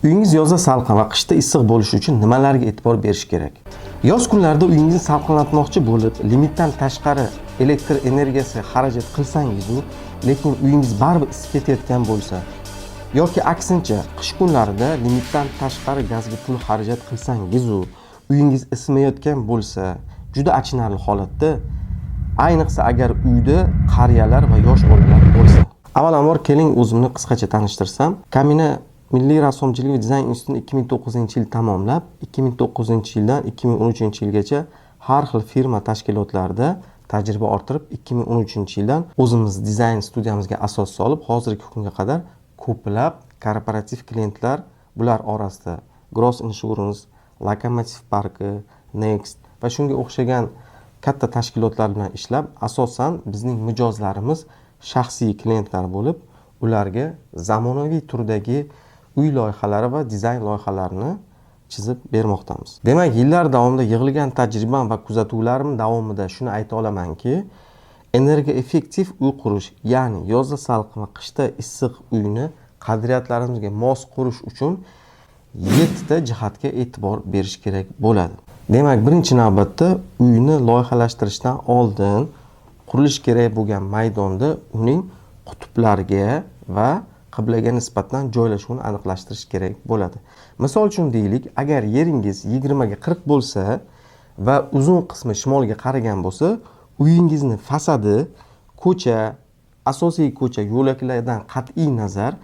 Uyingiz yozda salqin va qishda issiq bo'lishi uchun nimalarga e'tibor berish kerak? Yoz kunlarida uyingizni salqinlatmoqchi bo'lib, limitdan tashqari elektr energiyasi xarajat qilsangiz-u, lekin uyingiz baribir isib ketayotgan bo'lsa yoki aksincha qish kunlarida limitdan tashqari gazga pul xarajat qilsangiz-u, uyingiz isimayotgan bo'lsa, juda achinarli holatda, ayniqsa agar uyda qariyalar va yosh bolalar bo'lsa. Avvalambor, keling, o'zimni qisqacha tanishtirsam. Kamina Milliy rassomchilik va dizayn institutini 2009-yil tamomlab, 2009-yildan 2013-yilgacha har xil firma tashkilotlarida tajriba orttirib, 2013-yildan o'zimiz dizayn studiyamizga asos solib, hozirgi kunga qadar ko'plab korporativ klientlar, bular orasida Gross Insurance, Lokomotiv parki, Next va shunga o'xshagan katta tashkilotlar bilan ishlab, asosan bizning mijozlarimiz shaxsiy klientlar bo'lib, ularga zamonaviy turdagi uy loyihalari va dizayn loyihalarini chizib bermoqdamiz. Demak, yillar davomida yig'ilgan tajribam va kuzatuvlarim davomida shuni ayta olamanki, энергоэффектив uy qurish, ya'ni yozda salqin va qishda issiq uyni qadriyatlarimizga mos qurish uchun yettita jihatga e'tibor berish kerak bo'ladi. Demak, birinchi navbatda uyni loyihalashtirishdan oldin qurilishi kerak bo'lgan maydonda uning qutblarga va qiblaga nisbatan joylashuvini aniqlashtirish kerak bo'ladi. Misol uchun deylik, agar yeringiz 20 ga 40 bo'lsa va uzun qismi shimolga qaragan bo'lsa, uyingizni fasadi ko'cha, asosiy ko'cha yo'laklardan qat'iy nazar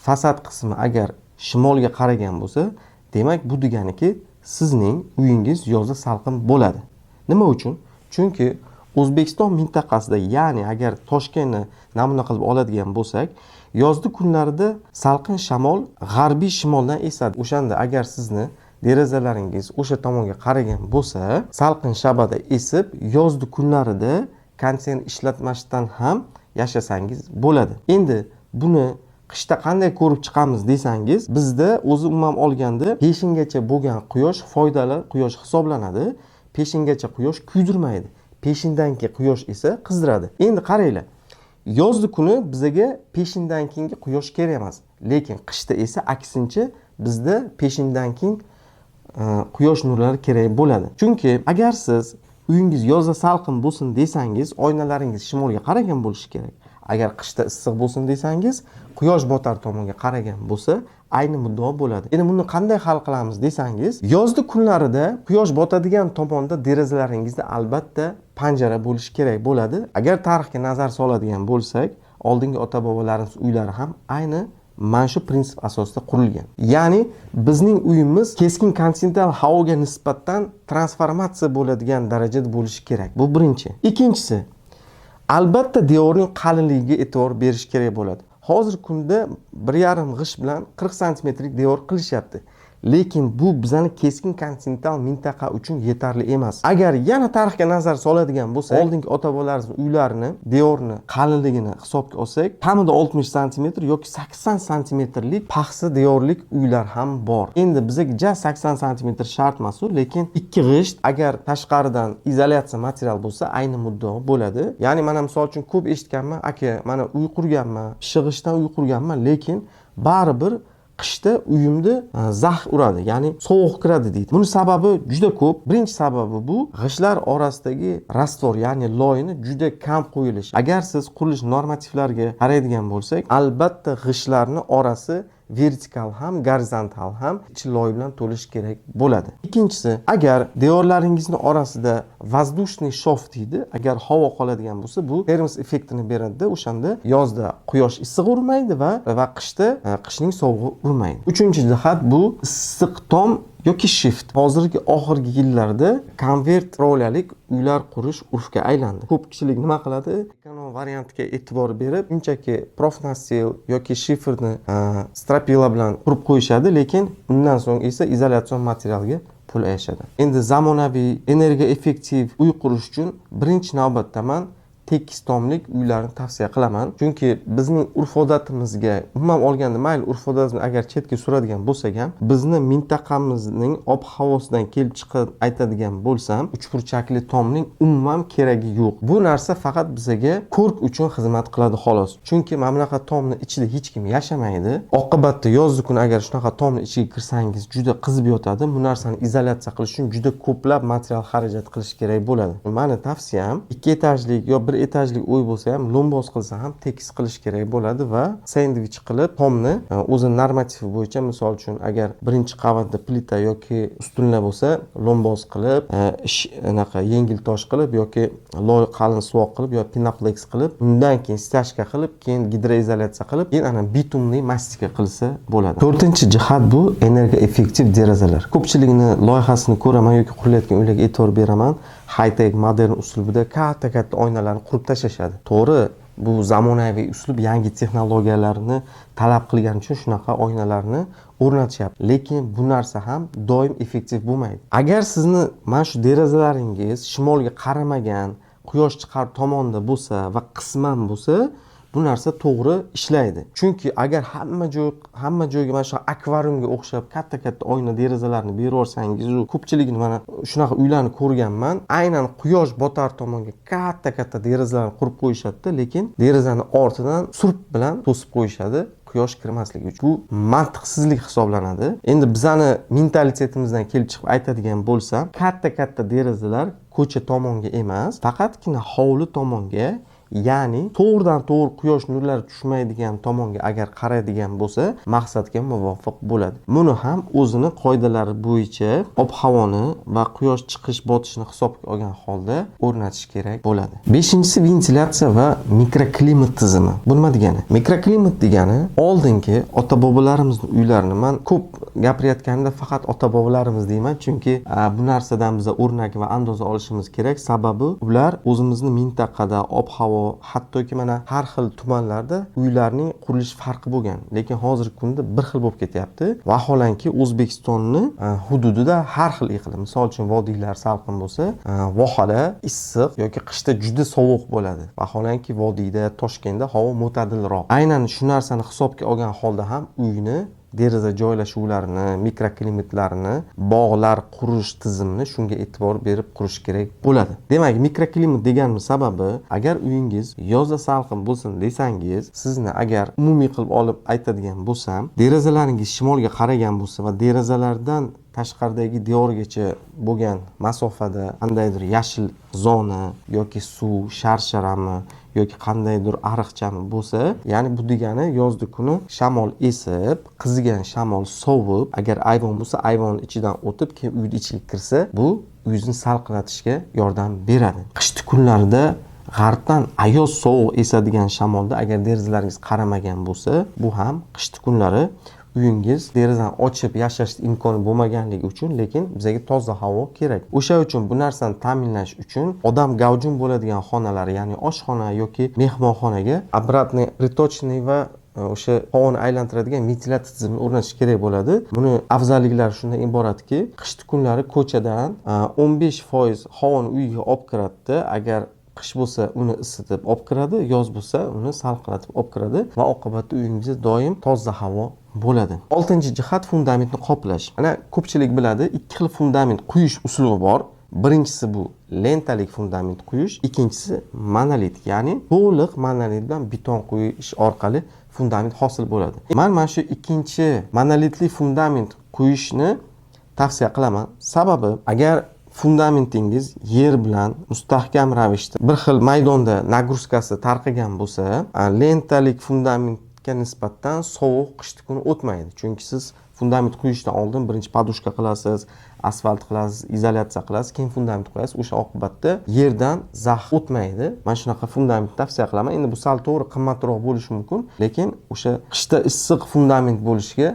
fasad qismi agar shimolga qaragan bo'lsa, demak, bu deganiki, sizning uyingiz yozda salqin bo'ladi. Nima uchun? Chunki O'zbekiston mintaqasida, ya'ni agar Toshkentni namuna qilib oladigan bo'lsak, yozgi kunlarida salqin shamol g'arbiy shimoldan esadi. O'shanda agar sizni derazalaringiz o'sha tomonga qaragan bo'lsa, salqin shabada esib, yozgi kunlarida konditsioner ishlatmasdan ham yashasangiz bo'ladi. Endi buni qishda qanday ko'rib chiqamiz desangiz, bizda o'zi umuman olganda peshingacha bo'lgan quyosh foydali quyosh hisoblanadi. Peshingacha quyosh kuydirmaydi, peshindan keyin quyosh esa qizdiradi. Endi qaranglar, yozgi kuni bizaga peshindan keyingi quyosh kerak emas, lekin qishda esa aksincha bizda peshindan keyin quyosh nurlari kerak bo'ladi. Chunki agar siz uyingiz yozda salqin bo'lsin desangiz, oynalaringiz shimolga qaragan bo'lishi kerak. Agar qishda issiq bo'lsin desangiz, quyosh botar tomonga qaragan bo'lsa, ayni muddao bo'ladi. Endi buni qanday hal qilamiz desangiz, yozgi kunlarida quyosh botadigan tomonda derazalaringizda albatta panjara bo'lishi kerak bo'ladi. Agar tarixga nazar soladigan bo'lsak, oldingi ota bobolarimiz uylari ham ayni mana shu prinsip asosida qurilgan, ya'ni bizning uyimiz keskin kontinental havoga nisbatan transformatsiya bo'ladigan darajada bo'lishi kerak. Bu birinchi. Ikkinchisi, albatta devorning qalinligiga e'tibor berish kerak bo'ladi. Hozirgi kunda 1,5 g'isht bilan 40 santimetrlik devor qilishyapti, lekin bu bizani keskin kontinental mintaqa uchun yetarli emas. Agar yana tarixga nazar soladigan bo'lsak, oldingi ota bobolarimiz uylarini devorni qalinligini hisobga olsak, kamida 60 santimetr yoki 80 santimetrlik paxsa devorlik uylar ham bor. Endi bizaga ja 80 santimetr shart emasu, lekin 2 g'isht agar tashqaridan izolyatsiya material bo'lsa, ayni muddao bo'ladi. Ya'ni mana misol uchun ko'p eshitganman: "Aka, mana uy qurganman, pishiq g'ishtdan uy qurganman, lekin baribir qishda uyimda zax uradi, ya'ni sovuq kiradi", deydi. Buni sababi juda ko'p. Birinchi sababi bu g'ishtlar orasidagi раствор, ya'ni loyni juda kam qo'yilishi. Agar siz qurilish normativlariga qaraydigan bo'lsak, albatta g'ishtlarni orasi vertikal ham, gorizontal ham ichi loy bilan to'lishi kerak bo'ladi. Ikkinchisi, agar devorlaringizni orasida воздушный шов deydi, agar havo qoladigan bo'lsa, bu termos effektini beradida, o'shanda yozda quyosh issiq urmaydi va qishda qishning sovug'i urmaydi. Uchinchi jihat bu issiq tom yoki shift. Hozirgi oxirgi yillarda konvert rolyalik uylar qurish urfga aylandi. Ko'pchilik nima qiladi? Ekonom variantga e'tibor berib, shunchaki профнастил yoki shiferni стропила bilan qurib qo'yishadi, lekin undan so'ng esa izolyatsion materialga pul ayashadi. Endi zamonaviy энергоэффектив uy qurish uchun birinchi navbatda man texnik jihatdan Tekis tomlik uylarni tavsiya qilaman, chunki bizning urf odatimizga, umuman olganda, mayli, urf odatimizni agar chetga suradigan bo'lsak ham, bizni mintaqamizning ob havosidan kelib chiqib aytadigan bo'lsam, uchburchakli tomning umuman keragi yo'q. Bu narsa faqat bizaga ko'rk uchun xizmat qiladi, xolos. Chunki mana bunaqa tomni ichida hech kim yashamaydi. Oqibatda yozgi kuni agar shunaqa tomni ichiga kirsangiz, juda qizib yotadi. Bu narsani izolyatsiya qilish uchun juda ko'plab material xarajat qilish kerak bo'ladi. Mani tavsiyam, ikki etajlik yo bir etajli uy bo'lsa ham, lo'mboz qilsa ham, tekis qilish kerak bo'ladi va sendvich qilib tomni o'zini normativi bo'yicha, misol uchun, agar birinchi qavatda plita yoki ustunlar bo'lsa, lo'mboz qilib, anaqa yengil tosh qilib yoki loy qalin suvoq qilib yo пеноплэкс qilib, undan keyin стяжка qilib, keyin gidroizolyatsiya qilib, keyin ana битумный мастика qilsa bo'ladi. To'rtinchi jihat bu энергоэффектив derazalar. Ko'pchilikni loyihasini ko'raman yoki qurilayotgan uylarga e'tibor beraman, high-tech, modern uslubida katta katta oynalarni qurib tashlashadi. To'g'ri, bu zamonaviy uslub, yangi texnologiyalarni talab qilgani uchun shunaqa oynalarni o'rnatishyapti, lekin bu narsa ham doim effektiv bo'lmaydi. Agar sizni mana shu derazalaringiz shimolga qaramagan, quyosh chiqar tomonda bo'lsa va qisman bo'lsa, bu narsa to'g'ri ishlaydi. Chunki agar hamma joyga mana shu akvariumga o'xshab katta katta oyna derazalarni berib yuborsangiz, u ko'pchiligini, mana shunaqa uylarni ko'rganman, aynan quyosh botar tomonga katta katta derazalarni qurib qo'yishadida, lekin derazani ortidan surp bilan to'sib qo'yishadi quyosh kirmasligi uchun. Bu mantiqsizlik hisoblanadi. Endi bizani mentalitetimizdan kelib chiqib aytadigan bo'lsam, katta katta derazalar ko'cha tomonga emas, faqatgina hovli tomonga, ya'ni to'g'ridan to'g'ri quyosh nurlari tushmaydigan tomonga agar qaraydigan bo'lsa, maqsadga muvofiq bo'ladi. Buni ham o'zini qoidalari bo'yicha, ob havoni va quyosh chiqish botishini hisobga olgan holda o'rnatish kerak bo'ladi. Beshinchisi, ventilyatsiya va mikroklimat tizimi. Bu nima degani? Mikroklimat degani, oldingi ota bobolarimizni uylarini, man ko'p gapirayotganimda faqat ota bobolarimiz deyman, chunki bu narsadan biza o'rnak va andoza olishimiz kerak. Sababi ular o'zimizni mintaqada ob havo, hattoki mana har xil tumanlarda uylarning qurilish farqi bo'lgan, lekin hozirgi kunda bir xil bo'lib ketyapti. Vaholanki, O'zbekistonni hududida har xil iqlim. Misol uchun, vodiylar salqin bo'lsa, vohada issiq yoki qishda juda sovuq bo'ladi. Vaholanki, vodiyda, Toshkentda havo mo'tadilroq. Aynan shu narsani hisobga olgan holda ham uyni deraza joylashuvlarini, mikroklimatlarini, bog'lar qurish tizimini shunga e'tibor berib qurish kerak bo'ladi. Demak, mikroklimat deganimiz sababi, agar uyingiz yozda salqin bo'lsin desangiz, sizni agar umumiy qilib olib aytadigan bo'lsam, derazalaringiz shimolga qaragan bo'lsa va derazalardan tashqaridagi devorgacha bo'lgan masofada qandaydir yashil zona yoki suv sharsharami yoki qandaydir ariqchami bo'lsa, ya'ni bu degani yozgi kuni shamol esib, qizigan shamol sovib, agar ayvon bo'lsa, ayvon ichidan o'tib, keyin uyni ichiga kirsa, bu uyingizni salqinlatishga yordam beradi. Qishki kunlarda g'arbdan ayoz sovuq esadigan shamolda agar derazalaringiz qaramagan bo'lsa, bu ham qishki kunlari uyingiz derazani ochib yashash imkoni bo'lmaganligi uchun, lekin bizga toza havo kerak. O'sha uchun bu narsani ta'minlash uchun odam gavjum bo'ladigan xonalar, ya'ni oshxona yoki mehmonxonaga обратный приточный va o'sha havoni aylantiradigan ventilyatsiya tizimini o'rnatish kerak bo'ladi. Buni afzalliklari shundan iboratki, qishki kunlari ko'chadan 15% havoni uyga olib kiradida, agar qish bo'lsa, uni isitib olib kiradi, yoz bo'lsa, uni salqinlatib olib kiradi va oqibatda uyingizda doim toza havo bo'ladi. Oltinchi jihat, fundamentni qoplash. Mana, ko'pchilik biladi, ikki xil fundament quyish uslubi bor. Birinchisi bu lentalik fundament quyish, ikkinchisi monolit, ya'ni to'liq monolit bilan beton quyish orqali fundament hosil bo'ladi. Man mana shu ikkinchi monolitli fundament quyishni tavsiya qilaman. Sababi, agar fundamentingiz yer bilan mustahkam ravishda bir xil maydonda нагрузка si tarqagan bo'lsa, lentalik fundamentga nisbatan sovuq qishki kuni o'tmaydi. Chunki siz fundament quyishdan oldin birinchi подушка qilasiz, asfalt qilasiz, izolyatsiya qilasiz, keyin fundament qo'yasiz. O'sha oqibatda yerdan zax o'tmaydi. Mana shunaqa fundament tavsiya qilaman. Endi bu sal, to'g'ri, qimmatroq bo'lishi mumkin, lekin o'sha qishda issiq fundament bo'lishiga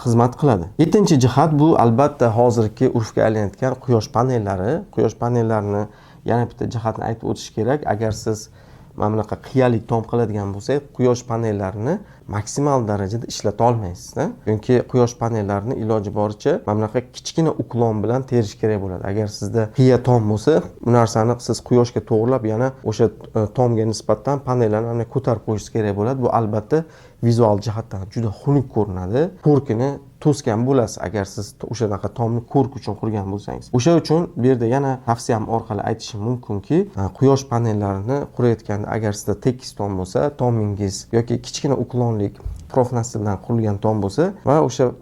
xizmat qiladi. Yettinchi jihat bu, albatta, hozirgi urfga aylanayotgan quyosh panellari. Quyosh panellarini yana bitta jihatni aytib o'tish kerak. Agar siz mana bunaqa qiyalik tom qiladigan bo'lsak, quyosh panellarini maksimal darajada ishlata olmaysizda, chunki quyosh panellarini iloji boricha mana bunaqa kichkina уклон bilan terish kerak bo'ladi. Agar sizda qiya tom bo'lsa, bu narsani siz quyoshga to'g'irlab, yana o'sha tomga nisbatan panellarni mana ko'tarib qo'yishingiz kerak bo'ladi. Bu albatta vizual jihatdan juda xunuk ko'rinadi, ko'rkini to'sgan bo'lasiz, agar siz o'shanaqa tomni ko'rk uchun qurgan bo'lsangiz. O'sha uchun bu yerda yana tavsiyam orqali aytishim mumkinki, quyosh panellarini qurayotganda, agar sizda tekis tom bo'lsa tomingiz yoki kichkina уклон lik профнастил dan qurilgan tom bo'lsa va o'sha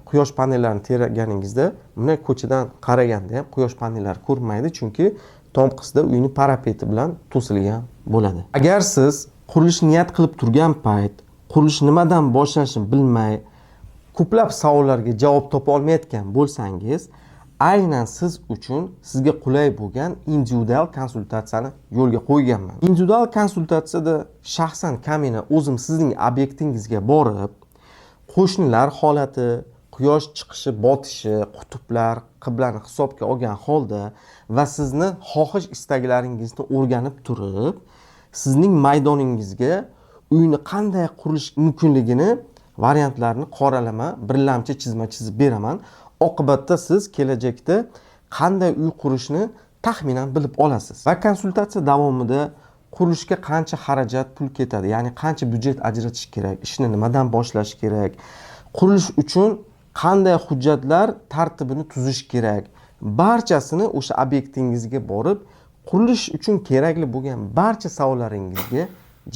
quyosh panellarini terganingizda, bunday ko'chadan qaraganda ham quyosh panellari ko'rinmaydi, chunki tom qismida uyni parapeti bilan to'silgan bo'ladi. Agar siz qurilish niyat qilib turgan payt qurilish nimadan boshlanishini bilmay, ko'plab savollarga javob topa olmayotgan bo'lsangiz, aynan siz uchun sizga qulay bo'lgan individual konsultatsiyani yo'lga qo'yganman. Individual konsultatsiyada shaxsan kamina o'zim sizning obyektingizga borib, qo'shnilar holati, quyosh chiqishi, botishi, qutblar, qiblani hisobga olgan holda va sizni xohish istaklaringizni o'rganib turib, sizning maydoningizga uyni qanday qurish mumkinligini variantlarni qoralama, birlamchi chizma chizib beraman. Oqibatda siz kelajakda qanday uy qurishni taxminan bilib olasiz. Va konsultatsiya davomida qurilishga qancha xarajat pul ketadi, ya'ni qancha byudjet ajratish kerak, ishni nimadan boshlash kerak, qurilish uchun qanday hujjatlar tartibini tuzish kerak, barchasini o'sha obyektingizga borib, qurilish uchun kerakli bo'lgan barcha savollaringizga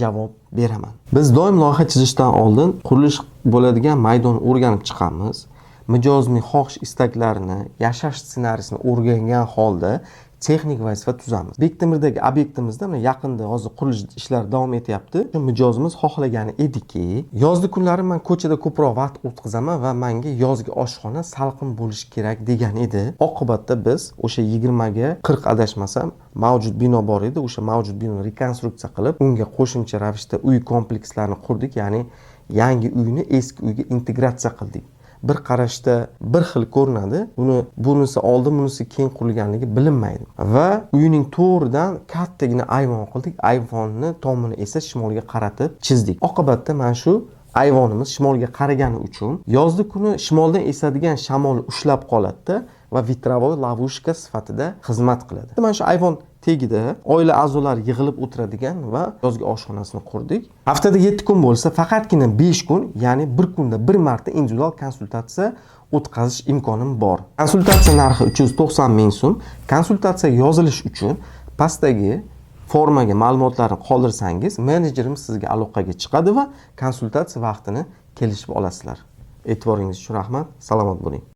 javob beraman. Biz doim loyiha chizishdan oldin qurilish bo'ladigan maydonni o'rganib chiqamiz. Mijozning xohish istaklarini, yashash ssenariysini o'rgangan holda texnik vazifa tuzamiz. Bektemirdagi obyektimizda mana yaqinda hozir qurilish ishlari davom etyapti. Mijozimiz xohlagani ediki, yozgi kunlari man ko'chada ko'proq vaqt o'tkazaman va manga yozgi oshxona salqin bo'lishi kerak degan edi. Oqibatda biz o'sha 20 ga 40, adashmasam, mavjud bino bor edi. O'sha mavjud binoni rekonstruksiya qilib, unga qo'shimcha ravishda uy komplekslarini qurdik, ya'ni yangi uyni eski uyga integratsiya qildik. Bir qarashda bir xil ko'rinadi, buni bunisi oldin, bunisi keyin qurilganligi bilinmaydi. Va uyning to'g'ridan kattagina ayvon qildik. Ayvonni tomini esa shimolga qaratib chizdik. Oqibatda mana shu ayvonimiz shimolga qaragani uchun yozgi kuni shimoldan esadigan shamol ushlab qoladida va ветровой ловушка sifatida xizmat qiladi. Mana shu ayvon tagida oila a'zolari yig'ilib o'tiradigan va yozgi oshxonasini qurdik. Haftada 7 kun bo'lsa, faqatgina 5 kun, ya'ni bir kunda bir marta individual konsultatsiya o'tkazish imkonim bor. Konsultatsiya narxi 390 ming so'm. Konsultatsiyaga yozilish uchun pastdagi formaga ma'lumotlarni qoldirsangiz, menejerimiz sizga aloqaga chiqadi va konsultatsiya vaqtini kelishib olasizlar. E'tiboringiz uchun rahmat, salomat bo'ling.